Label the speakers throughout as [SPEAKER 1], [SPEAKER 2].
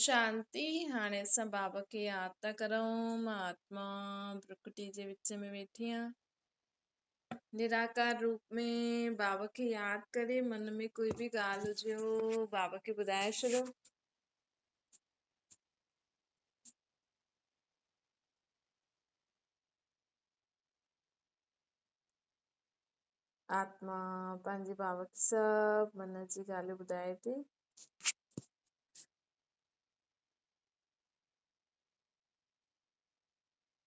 [SPEAKER 1] شانتي. هاڻي اسان بابا کي ياد ٿا ڪرون. مان آتما برڪٽي جي وچ ۾ ويٺي آهيان. نراڪار روپ ۾ بابا کي ياد ڪري من ۾ ڪوئي به ڳالهه هجيو بابا کي ٻڌائي ڇڏيو. آتما پنهنجي بابا کي سڀ من جي ڳالهيون ٻڌائي ٿي.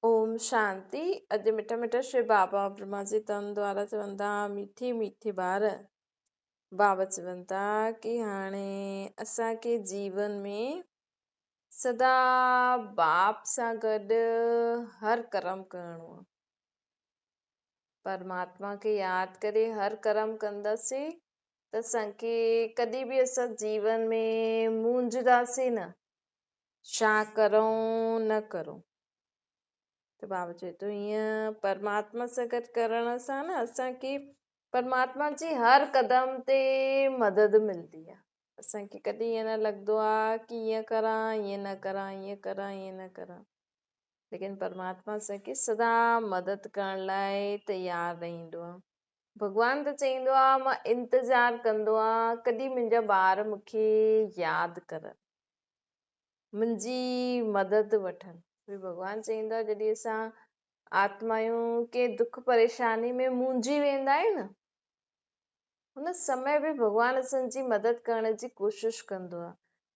[SPEAKER 1] اوم شانتي. اڄ مٺا مٺا شري بابا برهما جي تن دوارا چون ٿا، ميٺي ميٺي ٻار، بابا چون ٿا ڪي هاڻي اسان کي جيون ۾ سدا باپ سان گڏ هر ڪرم ڪرڻو آ. پرماتما کي ياد ڪري هر ڪرم ڪنداسين ته اسان کي ڪڏهن به اسان جيون ۾ مونجهنداسين نه، ڇا ڪرون نه ڪرون. ته بابا چئي ٿو ائين پرماتما سان گڏ ڪرڻ سان نه اسان کي پرماتما جي هر قدم تي مدد ملندي آ. اسان کي ڪڏهن ائين نه لڳندو آ ڪي ائين ڪران ائين نه ڪران، ائين ڪران ائين نه ڪران، ليڪن پرماتما اسان کي سدا مدد ڪرڻ لاءِ تيار رهندو آ. ڀڳوان ته چئيندو آ مان انتظار ڪندو آ ڪڏهن منهنجا ٻار مون کي ياد ڪرن، منهنجي مدد وٺن. ڀڳوان چئيندو آ جڏهن اسان آتمايون ڪنهن دک پريشاني ۾ مونجهي ويندا آهيون نه، هن سمي به ڀڳوان اسان جي مدد ڪرڻ جي ڪوشش ڪندو آ.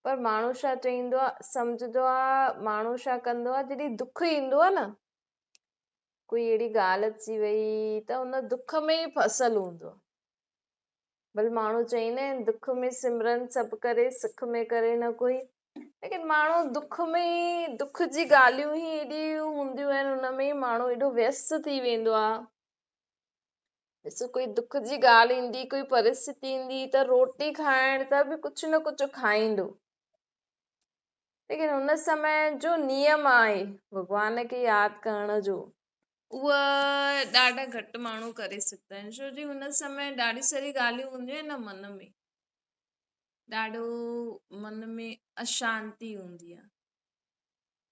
[SPEAKER 1] پر ماڻهو ڇا چئيندو آ، سمجهندو آ، ماڻهو ڇا ڪندو آ، جڏهن دک ايندو آ نه، ڪوئي اهڙي ڳالهه اچي وئي ته هن دک ۾ ئي ڦسل هوندو آ. ڀلي ماڻهو چئيندا آهن دک ۾ سمرن سڀ ڪري، سک ۾ ڪري نه ڪوئي، ليڪن ماڻهو دک ۾ ئي، دک جي ڳالهيون ئي ايڏيون هونديون آهن، هن ۾ ئي ماڻهو ايڏو ويست ٿي ويندو آ. ڏسو ڪوئي دک جي ڳالهه ايندي، ڪوئي پرسٿتي ايندي ته روٽي کائڻ ته به ڪجهه نه ڪجهه کائيندو، ليڪن هن سمي جو نيم آهي ڀڳوان کي ياد ڪرڻ جو، اهو ڏاڍا گهٽ ماڻهو ڪري سگهندا آهن. ڇو جي هن سمي ڏاڍي ساري ڳالهيون هونديون آهن نه من ۾، ڏاڍو من ۾ اشانتي هوندي آهي.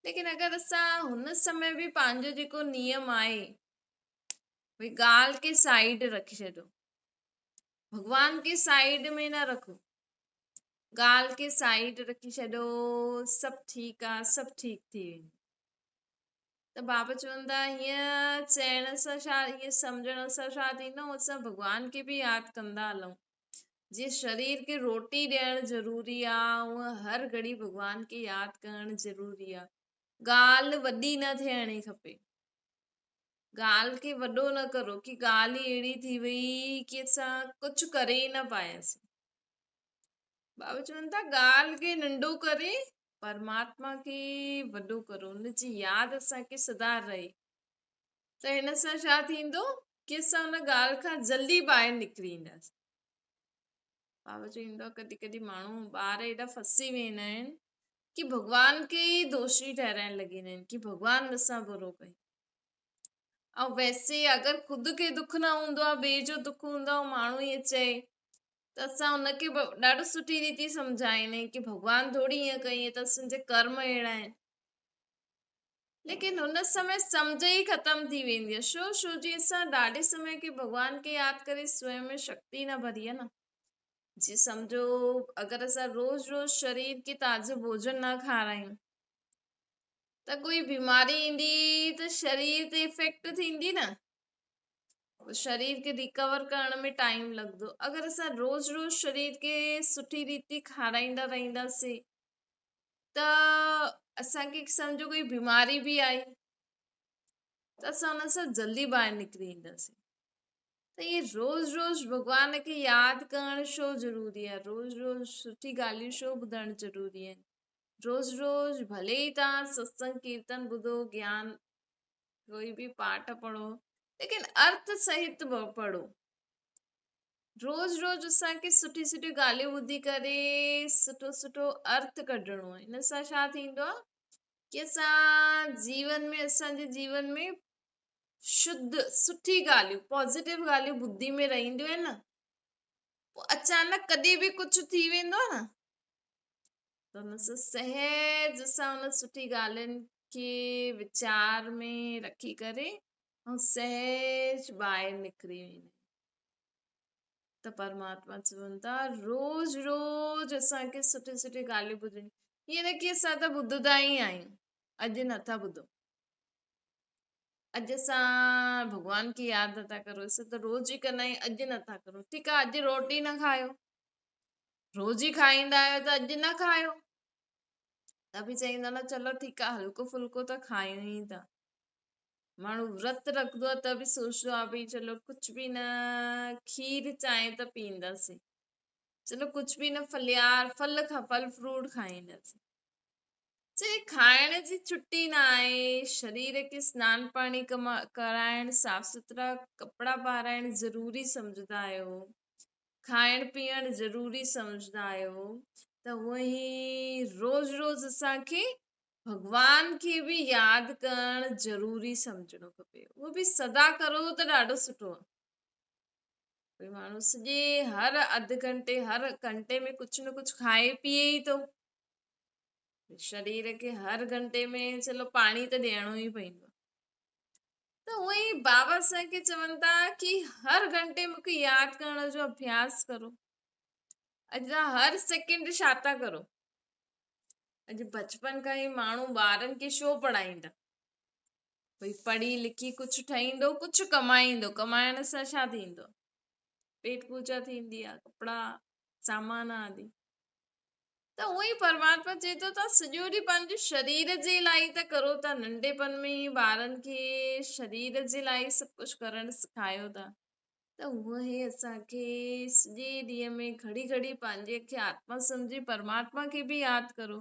[SPEAKER 1] ليڪن اگر اسان هن سمي به پنهنجو جيڪو نيم آهي، ڀئي ڳالهه کي سائيڊ رکي ڇڏو، ڀڳوان کي سائيڊ ۾ نه رکو، ڳالهه کي سائيڊ رکي ڇڏو، سڀ ٺيڪ آ، سڀ ٺيڪ ٿي ويندو. ته بابا چوندا هيئن چئڻ سان ڇا، هيئن سمجهڻ سان ڇا ٿيندو، اسان ڀڳوان کي به ياد ڪندا هلون. جيئن شرير کي روٽي ڏيڻ ضروري آ، هونئن هر گهڙي ڀڳوان کي ياد ڪرڻ ضروري آ. ڳالهه وڏي نه ٿيڻي کپي، ڳالهه کي وڏو نه ڪرو ڪي ڳالهه ئي اهڙي ٿي وئي ڪي اسان ڪجهه ڪري ئي نه پاياسين. بابا چون ٿا ڳالهه کي ننڍو ڪري پرماتما کي وڏو ڪرو، ان جي ياد اسان کي سدا رهي. ته هن سان ڇا ٿيندو ڪي اسان ان ڳالهه کان جلدي ٻاهر نڪري اينداسين. بابا چوندو آهي ڪڏهن ڪڏهن ماڻهو ٻار ايڏا ڦسي ويندا آهن ڪي ڀڳوان کي ئي دوشي ٺهرائڻ لڳي ويندا آهن ڪي ڀڳوان مون سان برو ڪيو. ۽ ويسي اگر خود کي دک نه هوندو آهي، ٻئي جو دک هوندو آهي، ماڻهو ائين چئي ته اسان ان کي به ڏاڍو سٺي ريتي سمجهائيندا آهيون ڪي ڀڳوان ٿوري ائين ڪئي، ته اسان جا ڪرم اهڙا آهن. ليڪن هن سمي سمجهه ئي ختم ٿي ويندي آهي. ڇو؟ ڇو جي اسان ڏاڍي سمي کي ڀڳوان کي ياد ڪري سوئم ۾ شڪتي نه ڀري آهي نه. جي سمجهو اگر اسان روز روز شرير کي تازو ڀوڄن نه کارايون ته ڪوئي بيماري ايندي ته شرير تي افيڪٽ ٿيندي نه، پوءِ شرير کي ريڪور ڪرڻ ۾ ٽائيم لڳندو. اگر اسان روز روز شرير کي سٺي ريتي کارائيندا رهنداسين ته اسان کي سمجهو ڪوئي بيماري به آئي ته اسان ان سان جلدي ٻاهر نڪري اينداسين. ته ائين روز روز ڀڳوان کي ياد ڪرڻ ڇو ضروري آهي، روز روز سٺي ڳالهيون ڇو ٻڌڻ ضروري آهن، روز روز ڀلي ئي توهان ستسنگ ڪيرتن ٻڌو، گيان ڪوئي به پاٺ پڙهو، ليڪن ارٿ سهت پڙهو. روز روز اسان کي سٺي سٺيون ڳالهيون ٻڌي ڪري سٺو سٺو ارٿ ڪڍڻو آهي. ان سان ڇا ٿيندو آهي ڪي اسان جيون ۾ اسان جي جيون ۾ شڌ سٺي ڳالهيون پازيٽو ڳالهيون ٻڌي ۾ رهنديون آهن نه، پوء اچانڪ ڪڏهن به ڪجهه ٿي ويندو آهي نه ته ان سان سهج سان ان سٺي ڳالهين کي ويچار ۾ رکي ڪري ۽ سهج ٻاهر نڪري ويندا آهن. ته پرماتما چون ٿا روز روز اسان کي سٺي سٺي ڳالهيون ٻڌڻيون، ائين نه ڪي اسان ته ٻڌندا ئي آهيون، اڄ نٿا ٻڌون، اڄ اسان ڀڳوان کي ياد نٿا ڪرون، اسان ته روز ئي ڪندا آهيون، اڄ نٿا ڪرون، ٺيڪ آهي اڄ روٽي نه کايو، روز ئي کائيندا آهيو ته اڄ نه کايو، ته به چئيندا نه چلو ٺيڪ آهي هلڪو ڦلڪو ته کايون ئي ٿا. ماڻهو ورت رکندو آهي ته به سوچندو آهي ڀئي چلو ڪجهه به نه کير چانهه ته پيئنداسين، چلو ڪجهه به نه ڦليار ڦل کا ڦل فروٽ کائينداسين. چي کائڻ جي ڇٽي نه آهي، شرير کي سنان پاڻي ڪرائڻ، صاف سٿرا ڪپڙا پارائڻ ضروري سمجهندا آهيو، کائڻ پيئڻ ضروري سمجهندا آهيو ته اونئن ئي روز روز اسان کي ڀڳوان کي به ياد ڪرڻ ضروري سمجهڻو کپي. اهو به سدا ڪرو ته ڏاڍو سٺو آهي. ڪوئي ماڻهو سڄي هر اڌ گهنٽي هر گهنٽي ۾ ڪجهه نه ڪجهه کائي پيئي ئي ٿو. شرير کي هر گهنٽي ۾ چلو پاڻي ته ڏيڻو ئي پوندو. ته اهي ئي بابا اسان کي چون ٿا ڪي هر گهنٽي مون کي ياد ڪرڻ جو اڀياس ڪرو. اڄ توهان هر سيڪنڊ ڇا ٿا ڪرو؟ اڄ بچپن کان ئي ماڻهو ٻارن کي ڇو پڙهائيندا؟ ڀئي پڙهي لکي ڪجهه ٺهيندو، ڪجهه ڪمائيندو، ڪمائڻ سان ڇا ٿيندو؟ پيٽ پوڄا ٿيندي آهي، ڪپڙا، سامان آدي. ته اهو ئي پرماتما چئي ٿو ته سڄو ڏينهن پنهنجي شرير جي لاء ئي ته ڪرو ٿا، ننڍپڻ ۾ ئي ٻارن کي شرير جي لاء ئي سڀ ڪجهه ڪرڻ سکايو ٿا، ته هونء ئي اسان کي سڄي ڏينهن ۾ گهڙي گهڙي پنهنجي کي آتما سمجهي پرماتما کي به ياد ڪرو،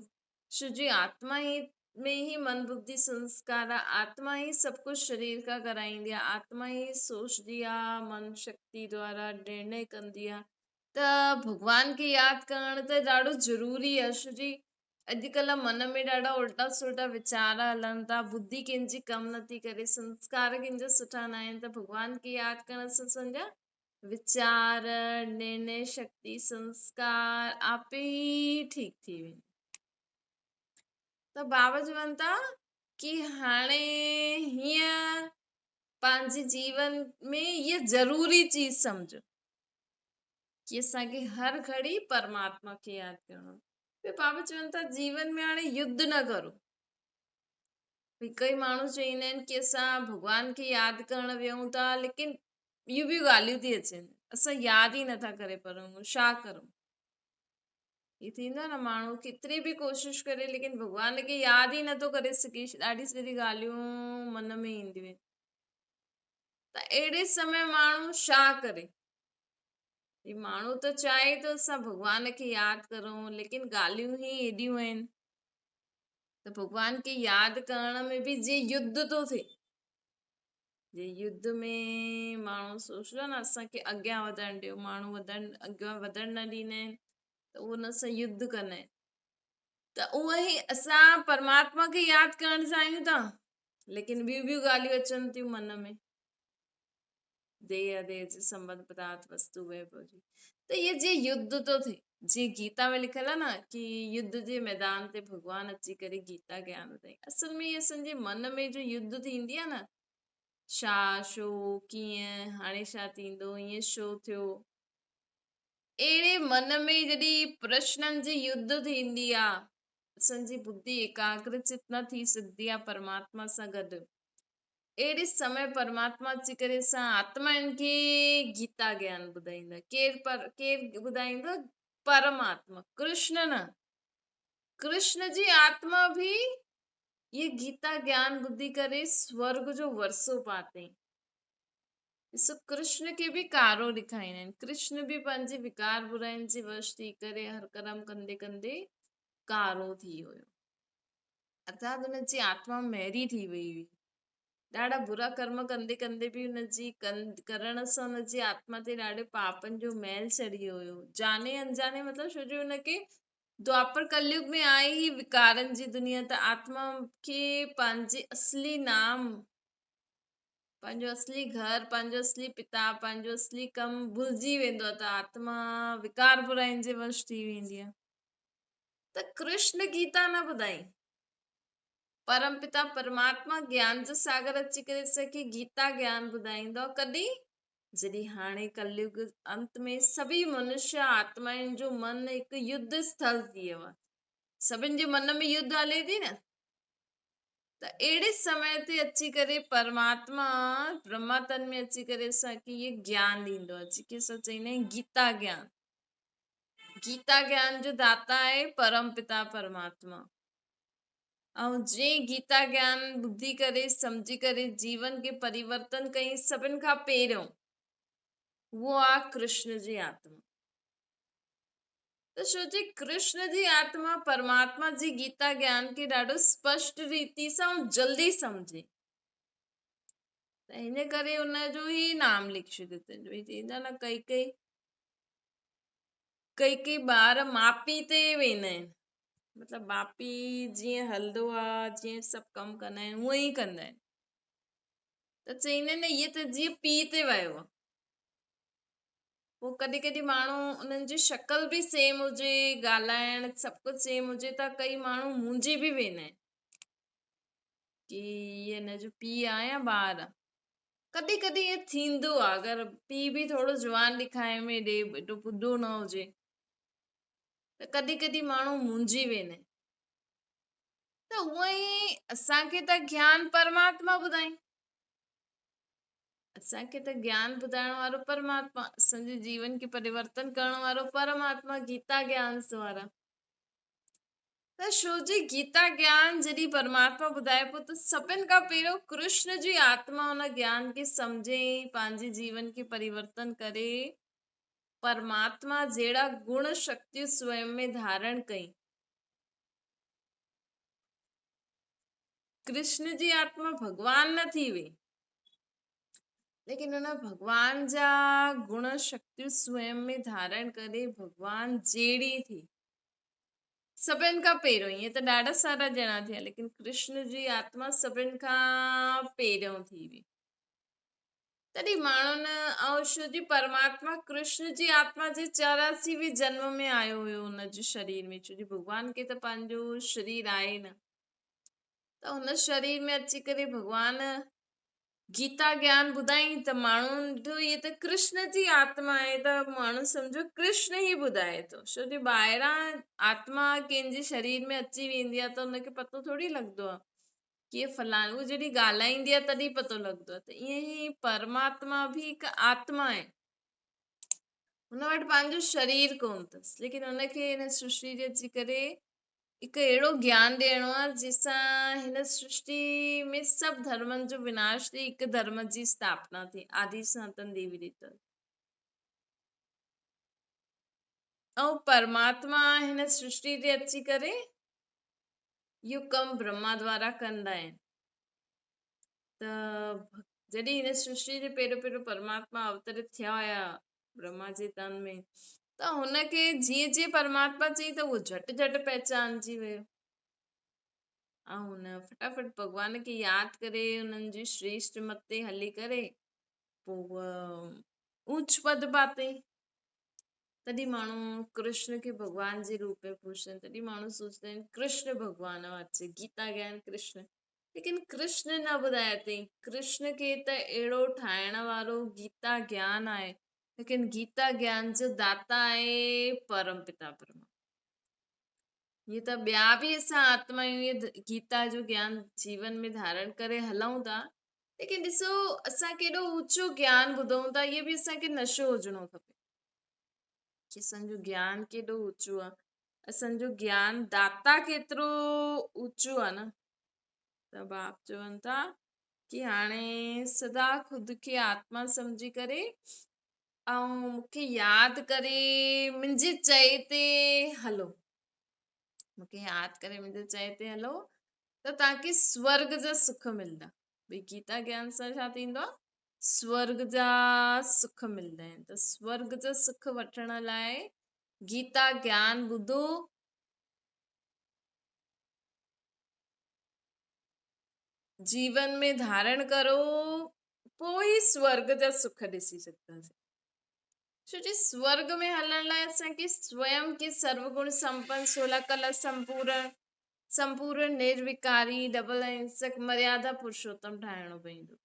[SPEAKER 1] ڇو جي آتما ئي ۾ ئي من ٻڌي سنسڪار آ، آتما ئي سڀ ڪجهه شرير کان ڪرائيندي آ، آتما ئي سوچندي آ، من شڪتي دوارا نرڻي ڪندي آ، ته ڀڳوان کي ياد ڪرڻ ته ڏاڍو ضروري آ، ڇو جي اڄڪلهه من ۾ ڏاڍا الٽا سلٽا ويچار هلن ٿا، ٻڌي ڪنهن جي ڪم نٿي ڪري، سنسڪار ڪنهن جا سٺا نه آهن ته ڀڳوان کي ياد ڪرڻ سان اسان جا ويچار، نرڻي شڪتي، سنسڪار آپي ئي ٺيڪ ٿي ويندا. ته بابا چون ٿا ڪي هاڻي هيئن پنهنجي جيون ۾ هيء ضروري چيز سمجهو ڪي اسان کي هر گهڙي پرماتما کي ياد ڪرڻو. پوء بابا چون ٿا جيون ۾ هاڻي يڌ نه ڪرو. ڀئي ڪئي ماڻهو چوندا آهن ڪي اسان ڀڳوان کي ياد ڪرڻ ويهون ٿا ليڪن ٻيون ٻيون ڳالهيون ٿي اچن، اسان ياد ئي نٿا ڪري پرون، ڇا ڪرون؟ هي ٿيندو آهي نه ماڻهو ڪيتري به ڪوشش ڪري ليڪن ڀڳوان کي ياد ئي نٿو ڪري سگهي، ڏاڍي ساري ڳالهيون من ۾ اينديون آهن. ته اهڙي سمي ماڻهو ڇا ڪري؟ هي ماڻهو ته چاهي ٿو اسان ڀڳوان کي ياد ڪرون ليڪن ڳالهيون ئي ايڏيون آهن ته ڀڳوان کي ياد ڪرڻ ۾ به جي يڌ ٿو ٿئي، جي يڌ ۾ ماڻهو سوچندو آهي نه اسان کي اڳيان وڌڻ ڏيو، ماڻهو وڌڻ اڳيان وڌڻ نه ڏيندا آهن ته اهو ان سان يڌ ڪندا آهن. ته اهو ئي اسان پرماتما کي ياد ڪرڻ چاهيون ٿا ليڪن ٻيون ٻيون ڳالهيون اچن ٿيون من ۾، ديهه ديهه جي سنبنڌ پدارٿ وستو ويڀو جي، ته هي جيئن يڌ ٿو ٿئي، جيئن گيتا ۾ لکيل آهي نه ڪي يڌ جي ميدان تي ڀڳوان اچي ڪري گيتا گيان ٻڌائي، اصل ۾ هي اسان جي من ۾ جو يڌ ٿيندي آهي نه، ڇا، ڇو، ڪيئن، هاڻي ڇا ٿيندو، ائين ڇو ٿيو، اهڙي من ۾ جڏهن پرشنن جي يڌ ٿيندي آهي، اسان جي ٻڌي ايڪاگرچت نه ٿي سگهندي آهي پرماتما سان گڏ. اهڙي سمي پرماتما اچي ڪري اسان آتمائن کي گيتا گيان ٻڌائيندو. ڪير پر ڪير ٻڌائيندو؟ پرماتما ڪرشن نه، ڪرشن جي آتما به اهي گيتا گيان ٻڌي ڪري سورگ جو ورثو پاتائين. ڏسو ڪرشن کي به ڪارو ڏيکاريندا آهن. ڪرشن به پنهنجي وڪار براين جي وش ٿي ڪري هر ڪرم ڪندي ڪندي ڪارو ٿي ويو. ارٿات هن جي آتما ميري ٿي وئي هئي. ڏاڍا برا ڪرم ڪندي ڪندي به هن جي ڪرڻ سان هن جي آتما تي ڏاڍي پاپن جو ميل چڙهي ويو هيو. جاني انجاني مطلب ڇو جو هن کي دوآپر ڪليوگ ۾ آئي ئي وڪارن جي دنيا ته آتما کي پنهنجي اصلي نام، پنهنجو اصلي گهر، پنهنجو اصلي پتا، پنهنجو اصلي ڪم ڀلجي ويندو آهي ته آتما وڪار براين جي وش ٿي ويندي آهي. त कृष्ण गीता न ॿुधाई। परमपिता परमात्मा ज्ञान जो सागर अची करे असांखे गीता ज्ञान ॿुधाईंदो आहे। कॾहिं? जॾहिं हाणे कलयुग अंत में सभी मनुष्य आत्माउनि जो मन हिकु युद्ध स्थल थी वियो आहे, सभिनि जे मन में युद्ध हले थी न, त अहिड़े समय ते अची करे परमात्मा ब्रह्मा तन में अची करे असांखे इहे ज्ञान ॾींदो आहे, जेके असां चवंदा आहियूं गीता ज्ञान। गीता ज्ञान जो दाता आहे परमपिता परमात्मा। ऐं जंहिं गीता ज्ञान ॿुधी करे सम्झी करे जीवन खे परिवर्तन कई सभिनि खां पहिरियों उहो आहे कृष्ण जी आत्मा। त छो जे कृष्ण जी आत्मा परमात्मा जी गीता ज्ञान खे ॾाढो स्पष्ट रीति सां ऐं जल्दी सम्झे, त हिन करे उनजो ई नाम लिखी छॾियो अथनि। भई चवंदा न कई कई कई कई ॿार माउ पीउ ते वेंदा आहिनि, मतिलबु माउ पीउ जीअं हलंदो आहे, जीअं सभु कमु कंदा आहिनि उअं ई कंदा आहिनि। त चवंदा आहिनि न इहे त जीअं पीउ ते वियो आहे। पोइ कॾहिं कॾहिं माण्हू उन्हनि जी शक्ल बि सेम हुजे, ॻाल्हाइण सभु कुझु सेम हुजे, त कई माण्हू मूंझी बि वेंदा आहिनि की इहे हिनजो पीउ आहे या ॿार आहे। कॾहिं कॾहिं ईअं थींदो आहे, अगरि पीउ बि थोरो जवान ॾेखाए में ॾे, एॾो ॿुढो न हुजे, त कॾहिं कॾहिं माण्हू मूंझी वेंदा आहिनि। त उअं ई असांखे त ज्ञान परमात्मा ॿुधाई, असांखे त ज्ञान ॿुधाइण वारो परमात्मा, असांजे जीवन खे परिवर्तन करण वारो परमात्मा गीता ज्ञान वारा। त छो जे गीता ज्ञान जॾहिं परमात्मा ॿुधाए पियो त सभिनि खां पहिरियों कृष्ण जी आत्मा उन ज्ञान खे सम्झे, पंहिंजे जीवन खे परिवर्तन करे, परमात्मा जहिड़ा गुण शक्तियूं स्वयं में धारण कई। कृष्ण जी आत्मा भॻवान न थी वई, लेकिन उन भॻवान जा गुण शक्तियूं स्वयं में धारण करे भॻवान जहिड़ी थी। सभिनि खां पहिरियों, ईअं त ॾाढा सारा ॼणा थिया, लेकिन कृष्ण जी आत्मा सभिनि खां पहिरियों थी वई। तॾहिं माण्हुनि ऐं छो जी परमात्मा कृष्ण जी आत्मा जे 84वें जन्म में आयो हुयो हुनजे शरीर में, छो जो भॻवान खे त पंहिंजो शरीर आहे न, त हुन शरीर में अची करे भॻवान गीता ज्ञान ॿुधाई त माण्हू ॾिठो इहे त कृष्ण जी आत्मा आहे, त माण्हू सम्झो कृष्ण ई ॿुधाए थो। छो जो ॿाहिरां आत्मा कंहिंजे शरीर में अची वेंदी आहे त हुनखे पतो थोरी लॻंदो आहे की इहे फलाणो, उहो जॾहिं ॻाल्हाईंदी आहे तॾहिं पतो लॻंदो आहे। त ईअं ई परमात्मा बि हिकु आत्मा आहे, हुन वटि पंहिंजो शरीर कोन अथसि, लेकिन हुनखे हिन सृष्टि ते अची करे हिकु अहिड़ो ज्ञान ॾियणो आहे जंहिंसां हिन सृष्टि में सभु धर्मनि जो विनाश थिए, हिकु धर्म जी स्थापना थिए, आदि सनातन देवी देवता। ऐं परमात्मा हिन सृष्टि ते अची करे इहो कमु ब्रह्मा द्वारा कंदा आहिनि। त जॾहिं हिन सृष्टि ते पहिरियों पहिरियों परमात्मा अवतरित थिया हुया ब्रह्मा जे तन में, त हुनखे जीअं जीअं परमात्मा चई त उहो झटि झटि पहिचानजी वियो ऐं हुन फटाफट भॻवान खे यादि करे हुननि जी श्रेष्ठ मत ते हली करे पोइ ऊच पद पातई। तॾहिं माण्हू कृष्ण खे भॻवान जे रूप में पूजंदा आहिनि, तॾहिं माण्हू सोचंदा आहिनि कृष्ण भॻवान आहे, गीता ज्ञान कृष्ण, लेकिन कृष्ण न ॿुधाए अथई। कृष्ण खे त अहिड़ो ठाहिण वारो गीता ज्ञान आहे, लेकिन गीता ज्ञान जो दाता आहे परमपिता परमात्मा। ईअं त ॿिया बि असां आत्मायूं इहे गीता जो ज्ञान जीवन में धारण करे हलूं था, लेकिन ॾिसो असां केॾो ऊचो ज्ञान ॿुधूं था, इहो बि असांखे नशो हुजणो खपे की असांजो ज्ञान केॾो ऊचो आहे, असांजो ज्ञान दाता केतिरो ऊचो आहे न। त बाप चवनि था की हाणे सदा ख़ुदि खे आत्मा सम्झी करे ऐं मूंखे यादि करे मुंहिंजे चए ते हलो, मूंखे यादि करे मुंहिंजे चए ते हलो त तव्हांखे स्वर्ग जा सुख मिलंदा। भई गीता ज्ञान सां छा थींदो आहे? स्वर्ग जा सुख मिलंदा आहिनि। त स्वर्ग जा सुख वठण लाइ गीता ज्ञान ॿुधो, जीवन में धारण करो, पोइ ई स्वर्ग जा सुख ॾिसी सघंदासीं। छो जे स्वर्ग में हलण लाइ असांखे स्वयं खे सर्वगुण संपन्न, 16 कला संपूर्ण, संपूर्ण निर्विकारी, डबल अहिंसक, मर्यादा पुरुषोत्तम ठाहिणो पवंदो।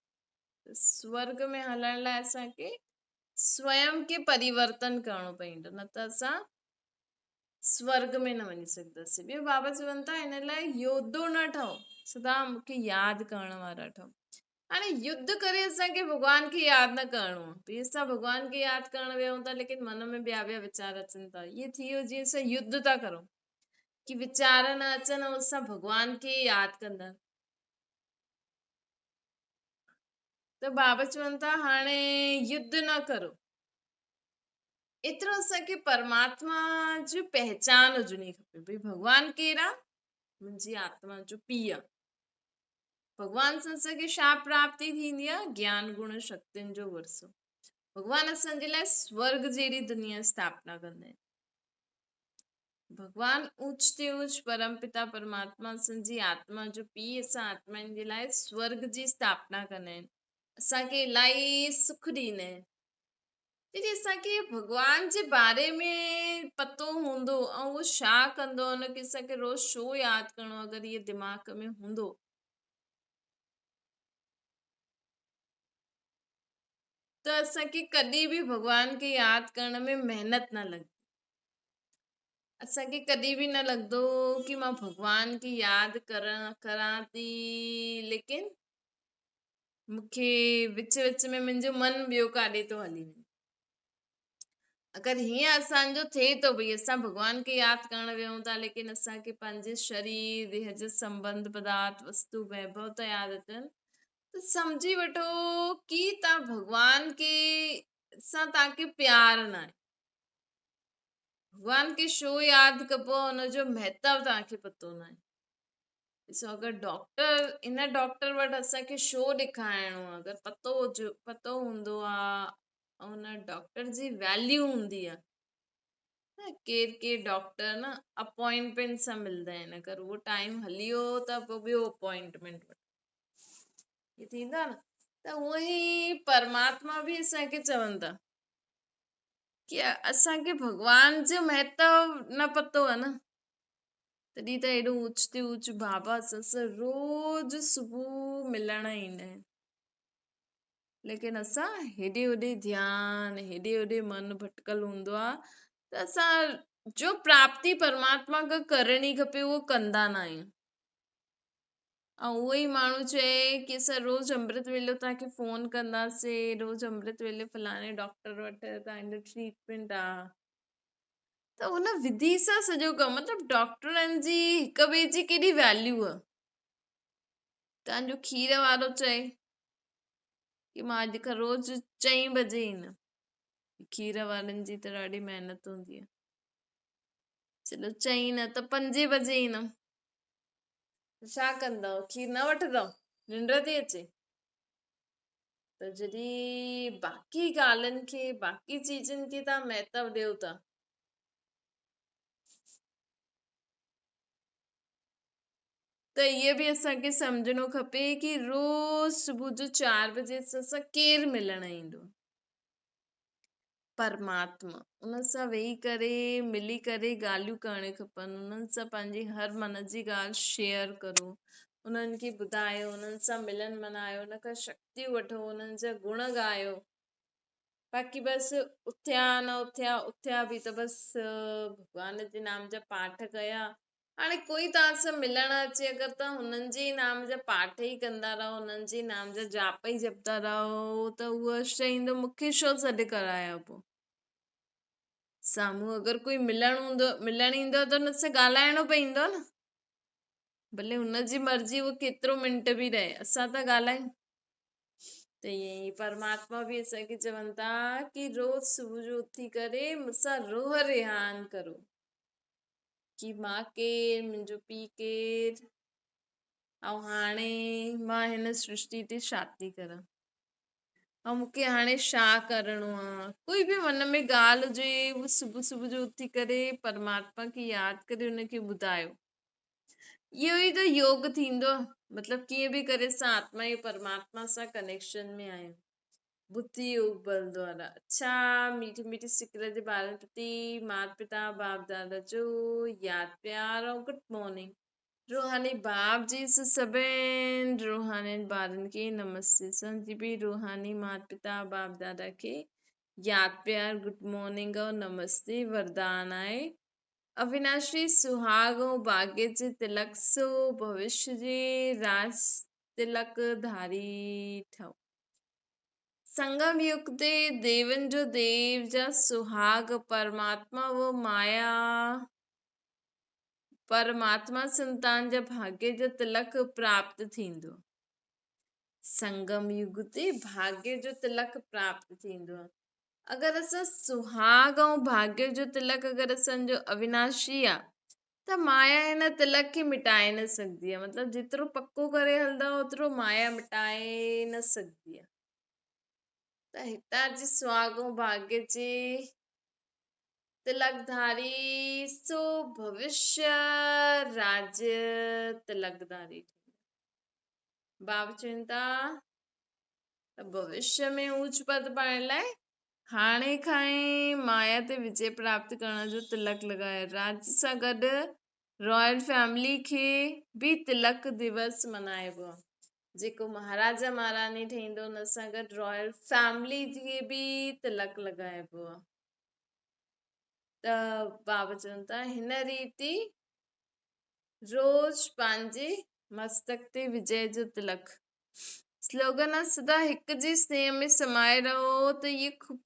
[SPEAKER 1] स्वर्ग में हलण लाइ असांखे स्वयं खे परिवर्तन करणो पवंदो, न त असां स्वर्ग में न वञी सघंदासीं। ॿियो बाबा चवनि था हिन लाइ योद्धो न ठहो, सदा मूंखे यादि करण वारा ठहो। हाणे युद्ध करे असांखे भॻवान खे यादि न करणो आहे। भई असां भॻवान खे यादि करण वियूं था, लेकिन मन में ॿिया ॿिया वीचार अचनि था। इहो थी वियो जीअं असां युद्ध था करूं की वीचार न अचनि ऐं असां भॻवान खे यादि कंदा। त बाबा चवनि था हाणे युद्ध न करो, एतिरो असांखे परमात्मा जी पहचान हुजणी खपे। भई भॻवान केरु आहे? मुंहिंजी आत्मा जो पीउ आहे। भॻवान सां असांखे छा प्राप्ति थींदी आहे? ज्ञान गुण शक्तियुनि जो विरसो। भॻवान असांजे लाइ स्वर्ग जहिड़ी दुनिया स्थापना कंदा आहिनि। भॻवान ऊच ते ऊच परमपिता परमात्मा असांजी आत्मा जो पीउ असां आत्माउनि जे लाइ स्वर्ग जी स्थापना कंदा आहिनि, असांखे इलाही सुख ॾींदा आहिनि। जॾहिं असांखे भॻवान जे बारे में पतो हूंदो ऐं उहो छा कंदो, हुनखे असांखे रोज़ छो यादि करिणो, अगरि इहो दिमाग़ में हूंदो त असांखे कॾहिं बि भॻवान खे यादि करण में महिनत न लॻंदी। असांखे कॾहिं बि न लॻंदो की मां भॻवान खे यादि करां थी, लेकिन मूंखे विच विच में मुंहिंजो मन ॿियो काॾे थो हली वञे। अगरि हीअं असांजो थिए थो भई असां भॻवान खे यादि करण वियूं था, लेकिन असांखे पंहिंजे शरीर देह जो संबंध पदार्थ वस्तु वैभव था यादि अचनि, त सम्झी वठो की तव्हां भॻवान खे सां तव्हांखे प्यार न आहे। भॻवान खे छो यादि कबो आहे हुनजो महत्व तव्हांखे पतो न आहे। ॾिसो अगरि डॉक्टर इन डॉक्टर वटि असांखे छो ॾेखारिणो आहे, अगरि पतो हूंदो आहे ऐं हुन डॉक्टर जी वैल्यू हूंदी आहे न। केरु केरु डॉक्टर न अपॉइंटमेंट सां मिलंदा आहिनि, अगरि उहो टाइम हली वियो त पोइ ॿियो अपॉइंटमेंट वठो, इहो थींदो आहे न। त उहो ई परमात्मा बि असांखे चवनि था की असांखे भॻवान जो महत्व न पतो आहे न, तॾहिं त एॾो ऊच ते ऊच बाबा असां सां रोज़ सुबुह मिलण ईंदा आहिनि, लेकिन असां हेॾे होॾे ध्यानु हेॾे होॾे मन भटकल हूंदो आहे त असां जो प्राप्ति परमात्मा खां करणी खपे उहो कंदा न आहियूं। ऐं उहो ई माण्हू चए की असां रोज़ अमृत वेलो तव्हांखे फ़ोन कंदासीं, रोज़ अमृत वेले फलाणे डॉक्टर वटि तव्हांजो ट्रीटमेंट आहे, त हुन विधि सां सॼो कमु, मतिलबु डॉक्टरनि जी हिक ॿिए जी केॾी वैल्यू आहे। तव्हांजो खीर वारो चए की मां अॼु खां रोज़ 4 बजे ईंदमि, खीर वारनि जी त ॾाढी महिनत हूंदी आहे, चलो 4 न त 5 बजे ईंदमि, छा कंदव? खीर न वठंदव? निंड थी अचे? त जॾहिं बाक़ी ॻाल्हियुनि खे बाक़ी चीज़ुनि खे तव्हां महत्व ॾियो था, त इहो बि असांखे सम्झणो खपे की रोज़ सुबुह जो 4 बजे असां सां केरु मिलण ईंदो? परमात्मा। उन सां वेही करे मिली करे ॻाल्हियूं करणु खपनि, उन्हनि सां पंहिंजी हर मन जी ॻाल्हि शेयर करो, उन्हनि खे ॿुधायो, उन्हनि सां मिलन मनायो, उन खां शक्तियूं वठो, उन्हनि जा गुण ॻायो। बाक़ी बसि उथिया न उथिया, उथिया बि त बसि भॻवान जे नाम जा पाठ कया। हाणे कोई तव्हां सां मिलण अचे, अगरि तव्हां हुननि जे नाम जा पाठ ई कंदा रहो, हुननि जे नाम जा जाप ई जपंदा रहो, त उहो चईंदो मूंखे छो सॾु करायो पोइ? साम्हूं अगरि कोई मिलण ईंदो त हुन सां ॻाल्हाइणो पवंदो न, भले हुनजी मर्ज़ी उहो केतिरो मिंट बि रहे, असां त ॻाल्हायूं। त ईअं ई परमात्मा बि असांखे चवनि था की रोज़ सुबुह जो उथी करे मूंसां रोह रिहान करो की मां केरु, मुंहिंजो पीउ केरु, ऐं हाणे मां हिन सृष्टि ते छा थी करां ऐं मूंखे हाणे छा करिणो आहे। कोई बि मन में ॻाल्हि हुजे, उहो सुबुह सुबुह जो उथी करे परमात्मा खे यादि करे हुनखे ॿुधायो। इहो ई त योग थींदो आहे, मतिलबु कीअं बि करे असां आत्मा ऐं परमात्मा सां कनेक्शन में आहियूं। बुद्धि योग बल द्वारा। अच्छा मीठी मीठी सिक जे ॿारनि प्रति माता पिता बाप दादा जो यादि प्यार ऐं गुड मॉर्निंग। रूहानी बाप जी सभिनि रूहानी ॿारनि खे नमस्ते। असांजी बि रूहानी माता पिता बाप दादा खे यादि प्यार गुड मॉर्निंग ऐं नमस्ते। वरदान आहे अविनाशी सुहाग ऐं भाग्य जे तिलक सो भविष्य जे राज तिलक धारी ठहो। संगम युग ते देवन जो देव जा सुहाग परमात्मा व माया परमात्मा संतान जा भाग्य जो तिलक प्राप्त थींदो। संगम युग ते भाग्य जो तिलक प्राप्त थींदो। अगरि असां सुहाग ऐं भाग्य जो तिलक अगरि असांजो अविनाशी आहे त माया हिन तिलक खे मिटाए न सघंदी आहे। मतिलबु जेतिरो पको करे हलंदा ओतिरो माया मिटाए न सघंदी आहे। त हितां जी सुहाग ऐं भाग्य जी तिलकधारी सो भविष्य राज्य तिलकधारी। बाबा चवन था त भविष्य में ऊच पद पाइण लाइ हाणे खां ई माया ते विजय प्राप्त करण जो तिलक लॻायो। राज्य सां गॾु रॉयल फैमिली खे बि तिलक दिवस मल्हाइबो आहे। जेको महाराजा महारानी ठहींदो हुन सां गॾु रॉयल फैमिली खे बि तिलक लॻाइबो आहे। त बाबा चवन था हिन रीति रोज़ पंहिंजे मस्तक ते विजय जो तिलक। स्लोगन आहे सदा हिक जी स्नेह में समाए रहो त इहा ख़ूब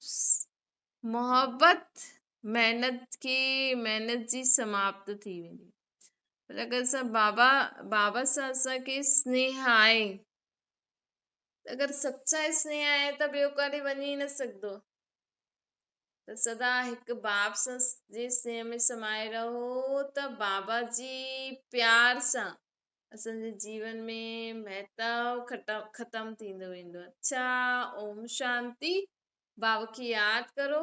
[SPEAKER 1] मोहबत महिनत खे महिनत जी समाप्त थी वेंदी। पर अगरि असां बाबा बाबा सां असांखे स्नेह आहे, अगरि सच्चा स्नेह आहे त ॿियो काॾे वञी न सघंदो। त सदा हिकु बाप सां जे स्नेह में समाए रहो त बाबा जी प्यार सां असांजे जीवन में महताव ख़तमु थींदो वेंदो। अच्छा, ओम शांति। बाबा खे यादि करो।